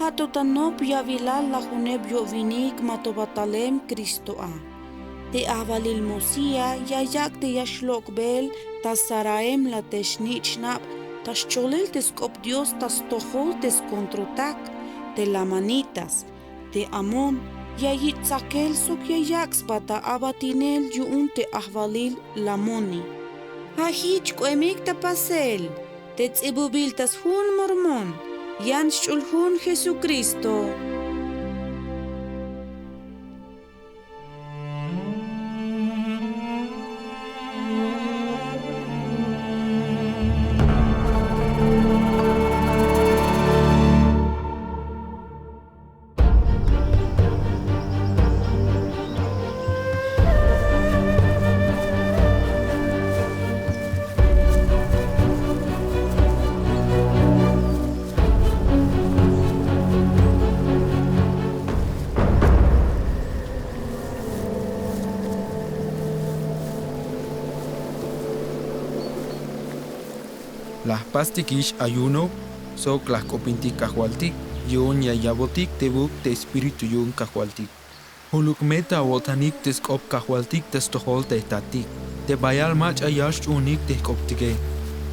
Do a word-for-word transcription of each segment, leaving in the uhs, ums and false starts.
Ja' to ta nop ya'bilal lajuneb yo'winik ma to ba talem Cristo a. Te ajwalil Mosías ya yak' te ya xlok'bel ta Zarahemla te xnich' xnab' ta xcholel te sk'op Dios ta stojol te skontrotak te lamanitas. Te Amón ya yich' tsakel sok ya yak' sba ta abatinel yu'un te ajwalil Lamoni. Ja' jich k'oemik ta pasel te ts'ibubil ta sjun Mormón, yan sch'ul jun Jesucristo. La jpastikix ayuno sok la jk'opintik Kajwaltik yu'un ya ya'botik tebuk te Espíritu yu'un Kajwaltik. Juluk me ta awo'tanik te sk'op Kajwaltik ta stojol te jtatik, te bayal mach'a ya xch'uunik te jk'optike.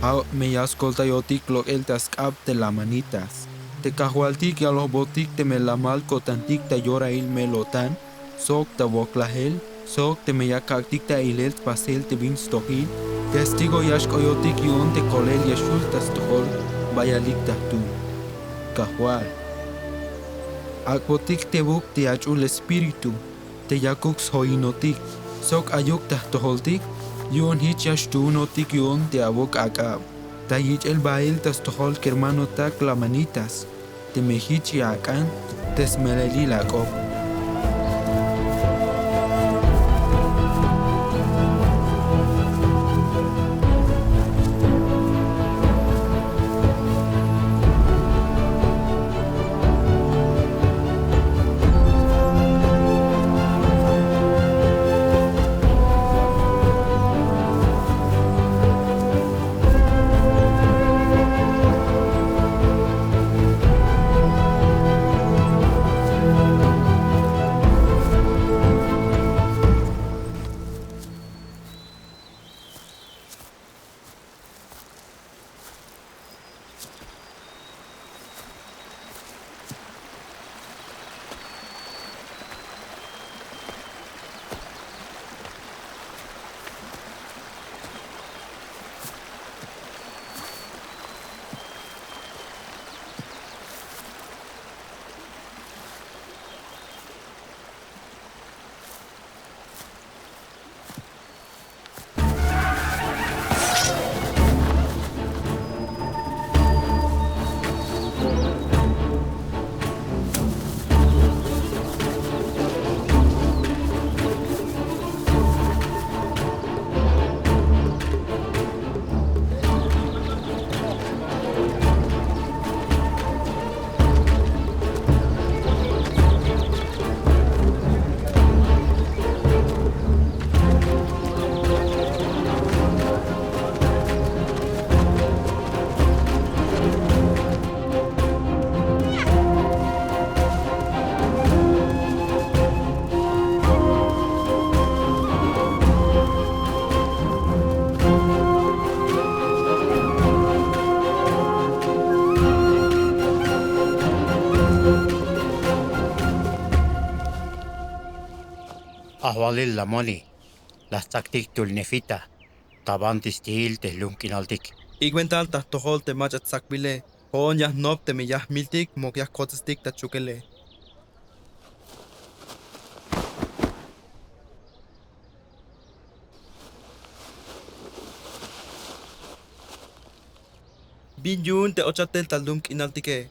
Ja' me ya skoltayotik lok'el ta sk'ab te lamanitas. Te Kajwaltik ya lojbotik teme lamal ko'tantik ta yorail mel-o'tan sok ta woklajel sok teme ya kak'tik ta ilel spasel te bin stojil. Testigo ya xk'oyotik yu'un te kolel ya xjul ta stojol bayalik ta jtul. Kajwal, ak'botik tebuk te ach'ul Espíritu te yakuk sjoinotik sok ayuk ta jtojoltik. Yu'un jich ya xtuunotik yu'un te awok ak'ab ta yich'el bael ta stojol kermanotak lamanitas. Teme jich ya ak'an te smelelil ak'op. Ajwalil Lamoni, la jtsaktik jtul Nefita ta banti sti'il te jlum k'inaltik. Ik'bental ta jtojol te mach'a tsakbile, jo'on ya jnop teme ya jmiltik muk ya jkotsestik ta chukele. Bin yu'un te ochatel ta lum k'inaltike.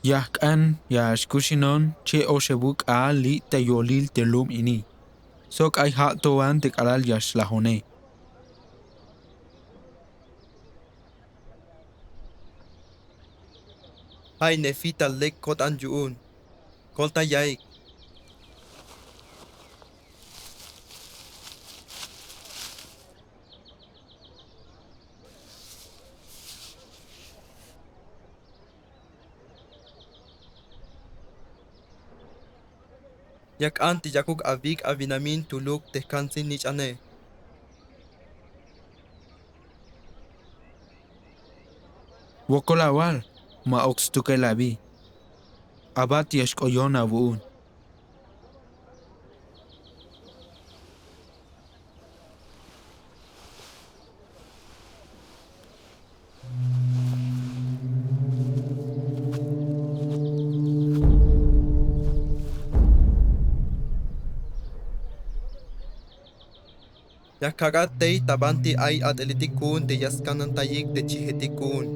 Ya jk'an ya xkuxinon che oxebuk k'aal li' ta yolil te lum ini, sok ay ja' to wan te k'alal ya xlajone. Ja'i Nefita lek ko'tan yu'un. Koltay ya'ik. Ya jk'an te yakuk awik' awinamin tuluk te jkantsil-nich'ane. Wokol awal, ma ok stukel abi. Abat ya xk'oyon awu'un. Ya jkak'at tey ta banti ay a'teletik ku'un te ya skanantayik te chijetik ku'un.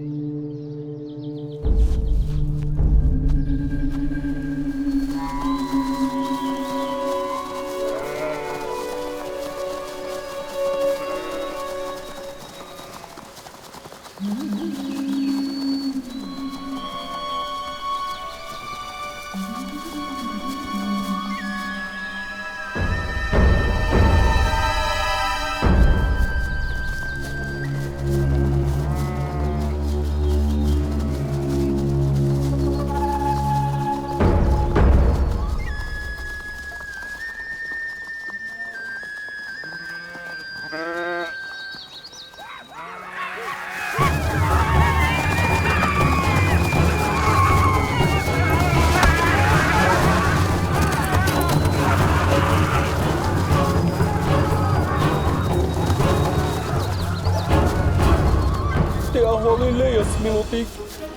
Te ajwalile ya smilotik.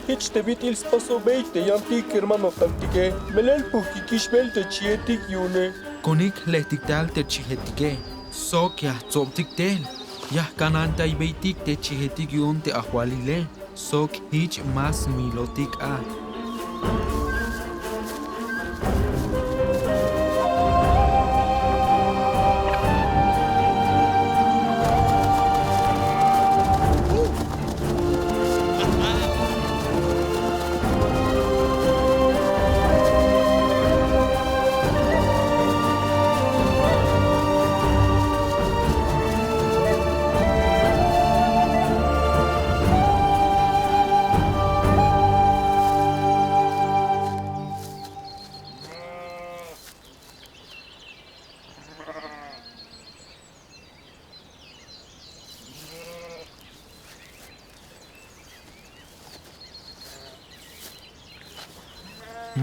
Jich te bit'il spasojbey te yantik hermanotaktike, melel pujkikix bel te chijetik yu'une. Kunik jle'tik tal te chijetike sok ya jtsobtik tel. Ya jkanantaybeytik te chijetik yu'un te ajwalile sok jich ma smilotik a.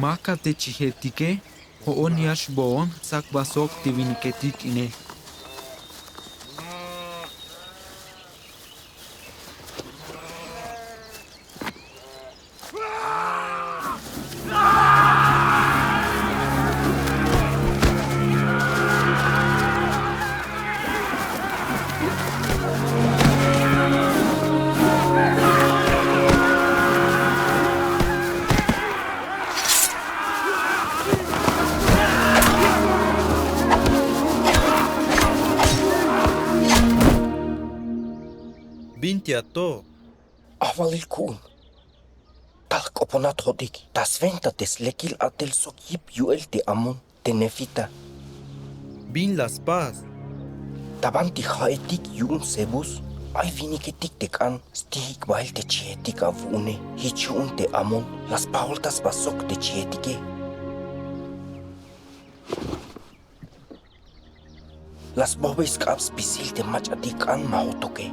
Maka te chijetike, jo'on ya xboon jtsakbasok te winiketik ine. Binti ato. Ajwalil ku'un. Tal jk'oponat jo'tik ta swenta te slekil a'tel sok yip yu'el te Amón te Nefita. Bin la spas. Ta banti ja'etik yu'un Zebús ay winiketik te k'an stijik bael te chijetik awu'une. Jich yu'un te Amón la spajolta sba sok te chijetike. La sbojbey sk'ab spisil te mach'atik k'an ma jotoke.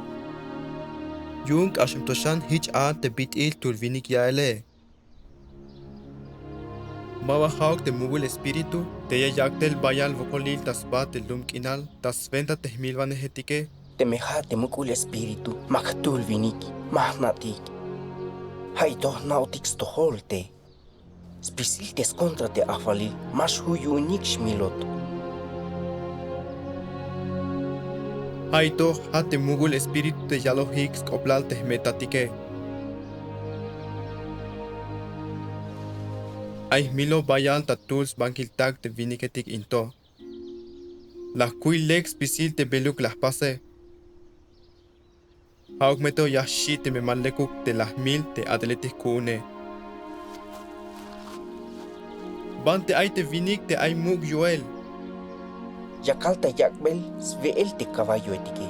Yu'un k'axem to xan jich a te bit'il tul winik ya'ele. Ma ba ja'uk te muk'ul espíritu te ya yak' tel bayal wokolil ta sba te lum k'inal ta swenta te jmilwanejetike. Teme ja' te muk'ul espíritu, ma jtul winik, ma jna'tik. Ja' ito jna'otik stojol te spisil te skontra te ajwalil ma xju' yu'unik xmilot. Ja' ito ja' te muk'ul espíritu te yalojik sk'oplal te jme'tatike. Ay jmiloj bayal ta tul sbankil tak te winiketik in to. La jkuy lek spisil te beluk la jpase. Ja'uk me to ya jxi' teme ma lekuk te la jmil te a'teletik ku'une. Banti ay te winik te ay muk' yo'el. Yakal ta yak'bel swe'el te caballoetike.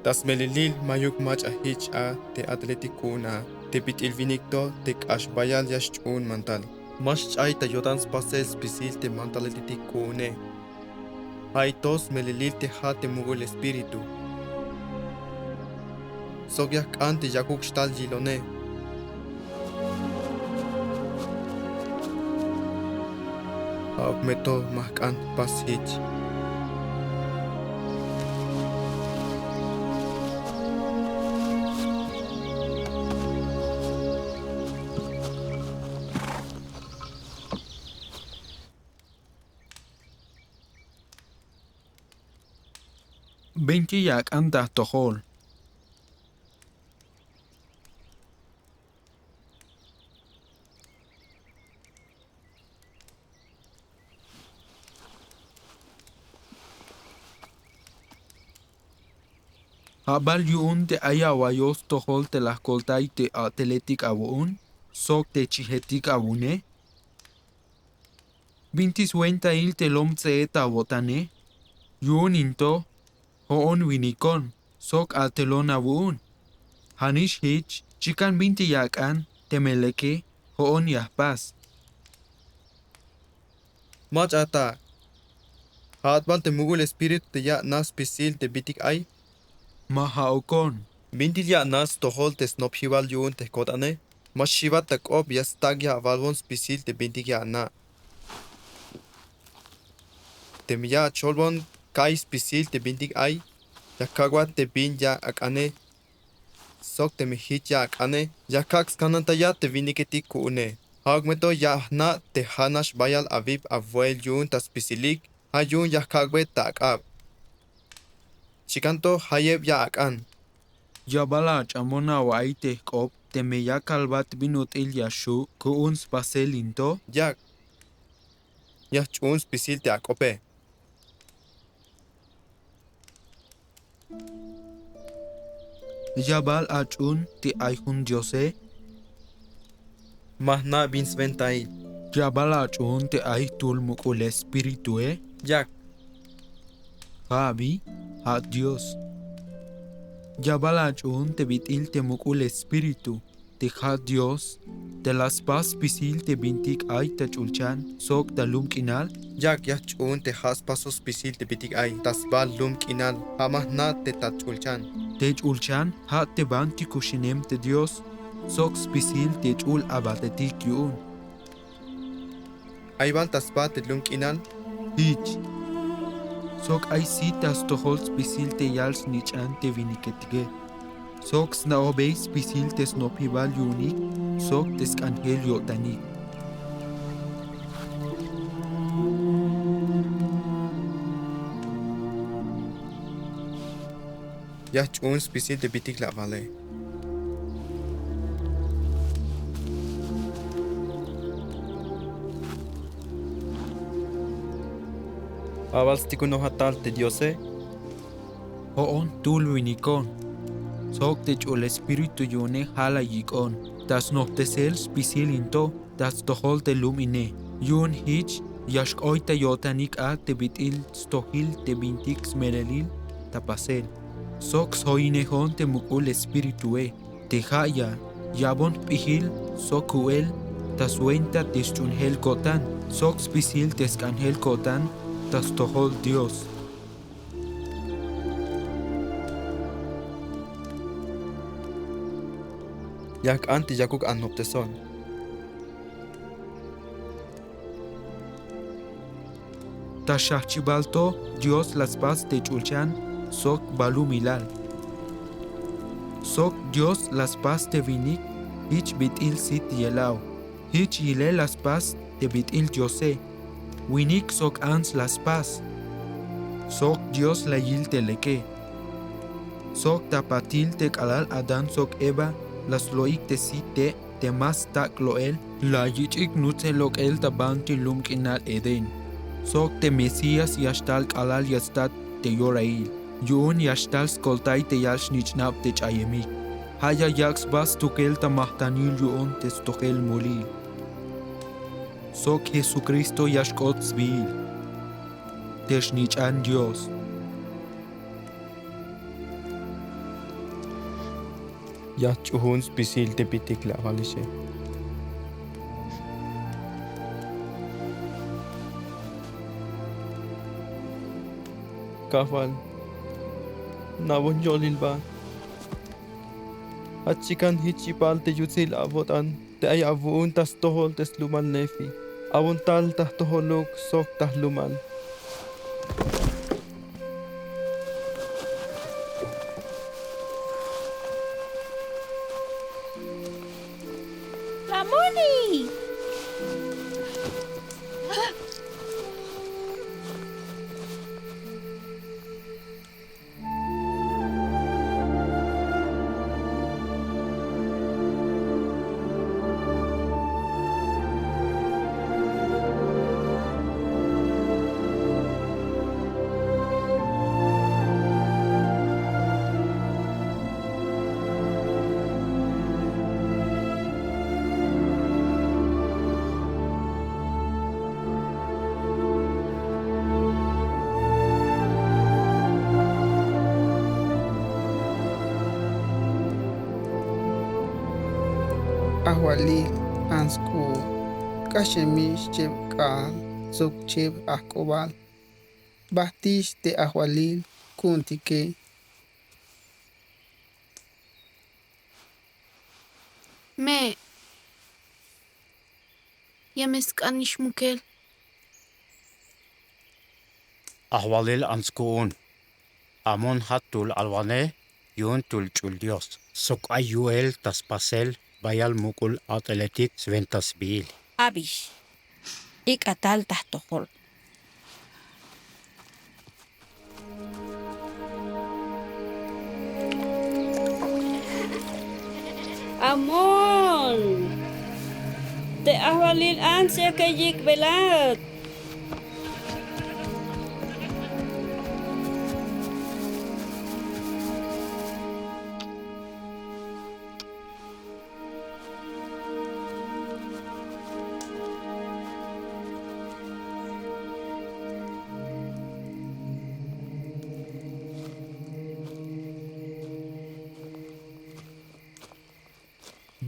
Ta smelelil mayuk mach'a jich a te a'teletik ku'un a te bit'il winik to te k'ax bayal ya xch'uun mantal. Ma xch'ay ta yo'tan spasel spisil te mandaletitik ku'une. Ja'i to smelelil te ja' te muk'ul espíritu. Sok ya jk'an te yakuk xtal yilone. Ja'uk me to ma jk'an jpas jich. Binti ya ak'an ta jtojol. Ja' bal yu'un te ay awa'iy stojol te la jkoltay te a'teletik awu'un sok te chijetik awu'une. Binti swentail te lom tse'et awo'tane. Yu'un in to jo'on winikon sok a'telon awu'un. Ja'nix jich chikan binti ya ak'an teme leke jo'on ya jpas. Mach'a ta. Ja'at bal te muk'ul espíritu te ya ana' spisil te bintik ay. Ma ja'ukon. Bintik ya ana' stojol te snopjibal yu'un te jko'tane. Ma xiwat ta k'op ya stak' ya awalbon spisil te bintik ya ana'. Teme ya acholbon ka'iy spisil te bintik ay, ya kak'bat te bin ya ak'ane. Sok teme jich ya ak'ane, ya kak' skanantayat te winiketik ku'une. Ja'uk me to ya ajna' te ja' nax bayal awip awe'el yu'un ta spisilik, ja' yu'un ya jkak'be ta ak'ab. Chikan to jayeb ya ak'an. Ya bal ach'ambon awa'iy te jk'op teme ya kalbat bin ut'il ya xju' ku'un spasel in to. Yak. Ya jch'uun spisil te ak'ope. Ya bal ach'uun te ay jun Diose. Ma jna' bin swentail. Ya bal ach'uun te ay jtul muk'ul espiritue. Yak. Ja' abi, ja' Dios. Ya bal ach'uun te bit'il te muk'ul espíritu te ja' Dios, te la spas spisil te bintik ay ta ch'ulchan sok ta lum k'inal. Yak, ya jch'uun te ja' spaso spisil te bintik ay ta sba lum k'inal, ja' ma jna' te ta ch'ulchan. Te ch'ulchan ja' te banti kuxinem te Dios sok spisil te ch'ul abatetik yu'un. Ay bal ta sba te lum k'inal. Jich. Sok ay sit ta stojol spisil te yal snich'an te winiketike. Sok sna'ojbey spisil te snopjibal yu'unik sok te sk'anjel yo'tanik. Ya jch'uun spisil te bintik la awale. A bal stikunojatal te Diose. Jo'on jtul winikon sok te ch'ul espíritu yu'une ja' la yik'on ta snojtesel spisil in to ta stojol te lum ine. Yu'un jich ya xk'oy ta yo'tanik a te bit'il stojil te bintik smelelil ta pasel sok sjoyinejon te muk'ul espiritue, te ja' ya yabon jp'ijil sok ku'el ta swenta te sch'uunjel ko'tan sok spisil te sk'anjel ko'tan ta stojol Dios. Ya jk'an te yakuk anopteson. Ta xjajchibal to Dios la spas te ch'ulchan sok balumilal. Sok Dios la spas te winik jich bit'il sit yelaw. Jich yilel la spas te bit'il Diose. Winik sok ants la spas. Sok Dios la yil te leke. Sok ta patil te k'alal Adán sok Eva la slo'ik te sit te' te ma stak' lo'el, la yich'ik nutsel lok'el ta banti lum k'inal Edén. Sok te Mesías ya xtal k'alal ya stat te yorail. Yu'un ya xtal skoltay te yal snich'nab te ch'ayemik. Ja' ya yak' sba stukel ta majtanil yu'un te stojel mulil. Sok Jesucristo ya xk'ot sbiil te snich'an Dios. Ya jch'uun spisil te bintik la awalixe. Kajwal, na'bon yolilbat. Jich chikan jich yipal te yutsil awo'tan te ay awu'un ta stojol te slumal Nefi. Awon tal ta jtojoluk sok ta jlumal. ¡Lamoni! Ajwalil ants ku'un, k'axemix cheb k'aal sok cheb ajk'ubal. Bajtix te ajwalil ku'untike. Me, ya me sk'an ix mukel. Ajwalil ants ku'un. Amon ja'at tul alwanej yu'un tul ch'ul Dios. Sok ay yu'el ta spasel bayal muk'ul a'teletik swenta sbiil. Abix, ik'a tal ta jtojol. Amon, te ajwalil ants ya ka yik'belat.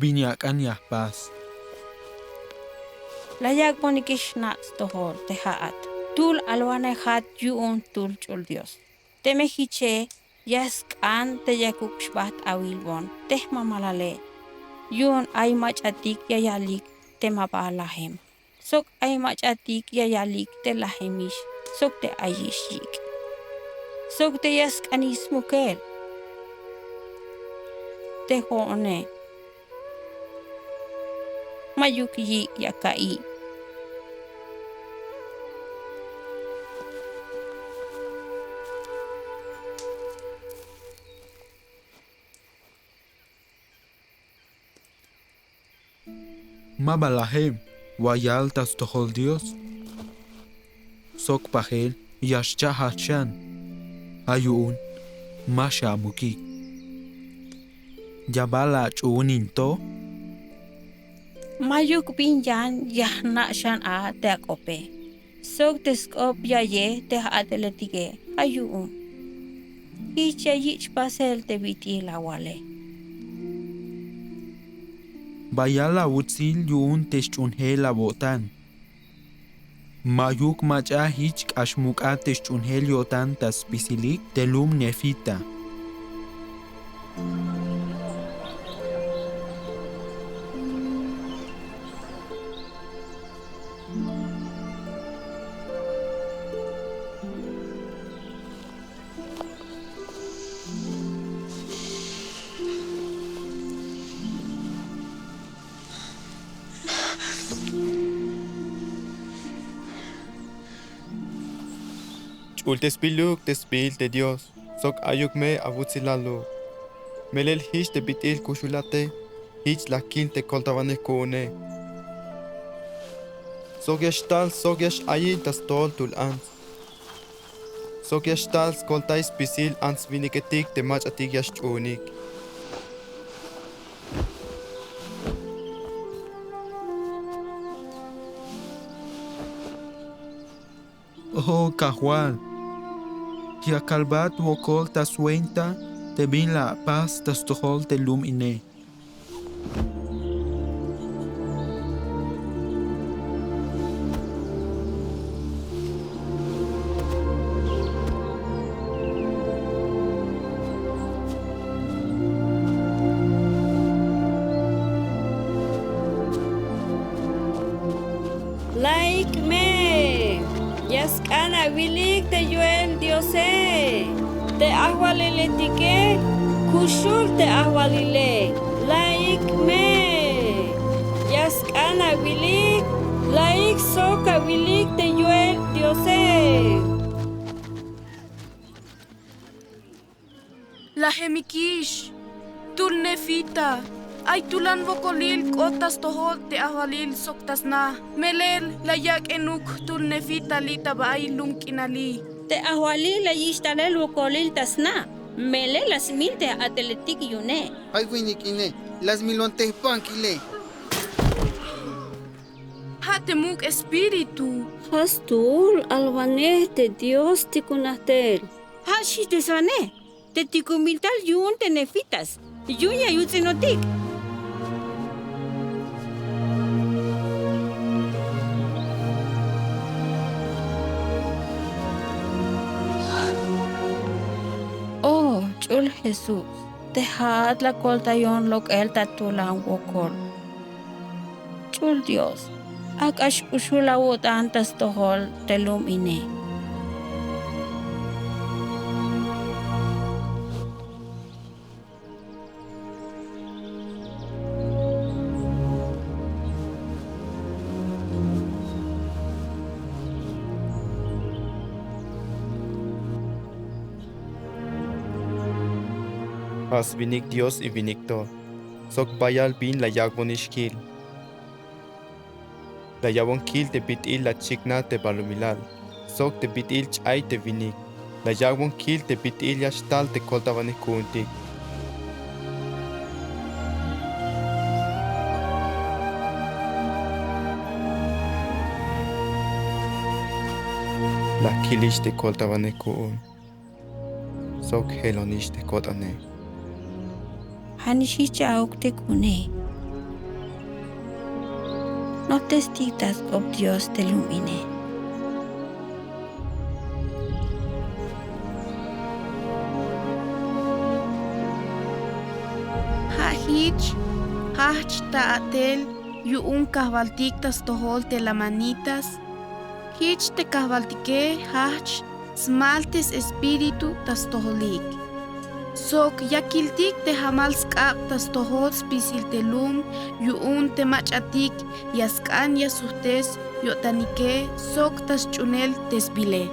Bin ya ak'an ya jpas. La yak'bonikix jna' stojol te ja'at. Tul alwanejat yu'un tul ch'ul Dios. Teme jiche ya sk'an te yakuk xbajt awilbon te jmamalale. Yu'un ay mach'atik ya yalik te ma ba lajem. Sok ay mach'atik ya yalik te lajemix sok te ayix yik'. Sok te ya sk'anix smukel. Te jo'one. Mayuk yik' ya ka'iy. Ma ba lajem wayal ta stojol Dios. Sok pajel ya xcha'jat xan. Ja' yu'un ma xamukik. Ya bal ach'uunin to. Mayuk bin yan ya jna' xan a te ak'ope. Sok te sk'op ya ye te a'teletike, ja' yu'un. Jich ya yich' pasel te bit'il awale. Bayal awutsil yu'un te sch'uunjel awo'tan. Mayuk mach'a jich k'ax muk'a te sch'uunjel yo'tan ta spisilik te lum Nefita. Ch'ul te spiluk te sbiil te Dios, sok ayuk me awutsilaluk. Melel jich te bit'il kuxulate, jich la kil te koltawanej ku'une. Sok ya xtal sok ya x-ayil ta stojol tul ants. Sok ya xtal skoltay spisil ants winiketik te mach'atik ya xch'uunik. O Kajwal, ya kalbat wokol ta swenta te bin la apas ta stojol te lum ine. Awilik te yu'el Diose. Te ajwaleletike kuxul te ajwalile. La'ik me. Ya sk'an awilik. La'ik sok awilik te yu'el Diose. Lajemikix, jtul Nefita, ay tulan wokolil k'ot ta stojol te ajwalil sok ta sna. Melel la yak'enuk jtul Nefita li' ta ba'ay lum k'inali. Te ajwalil la yich' talel wokolil ta sna. Melel la smil te a'teletik yu'une. Ay winik ine, la smilon te jbankile. Ja' te muk' espíritu. Ja' stul alwanej te Dios tikunajtel. Ja' xi te swanej te tikunbil tal yu'un te nefitas yu'un ya yuts'inotik. O ch'ul Jesús, te ja'at la koltayon lok'el ta tulan wokol. Ch'ul Dios, ak'a xk'uxul awo'tan ta stojol te lum ine. Ja' swinik Dios in winik to, sok bayal bin la yak'bonix kil. La ya'bon kil te bit'il la chiknaj te balumilal, sok te bit'il ch'ay te winik. La ya'bon kil te bit'il ya xtal te koltawanej ku'untik. La kilix te koltawanej ku'un. Sok jelonix te ko'tane. Ja'nix jich a'uk te ku'une. Nojtestik ta sk'op Dios te lum ine. Ja' jich jajch ta a'tel yu'un kajwaltik ta stojol te lamanitas. Jich te kajwaltike jajch smal te s-espíritu ta stojolik. Sok ya kiltik te jamal sk'ab ta stojol spisil te lum yu'un te mach'atik ya sk'an ya sujt'es yo'tanike sok ta sch'unel te sbile.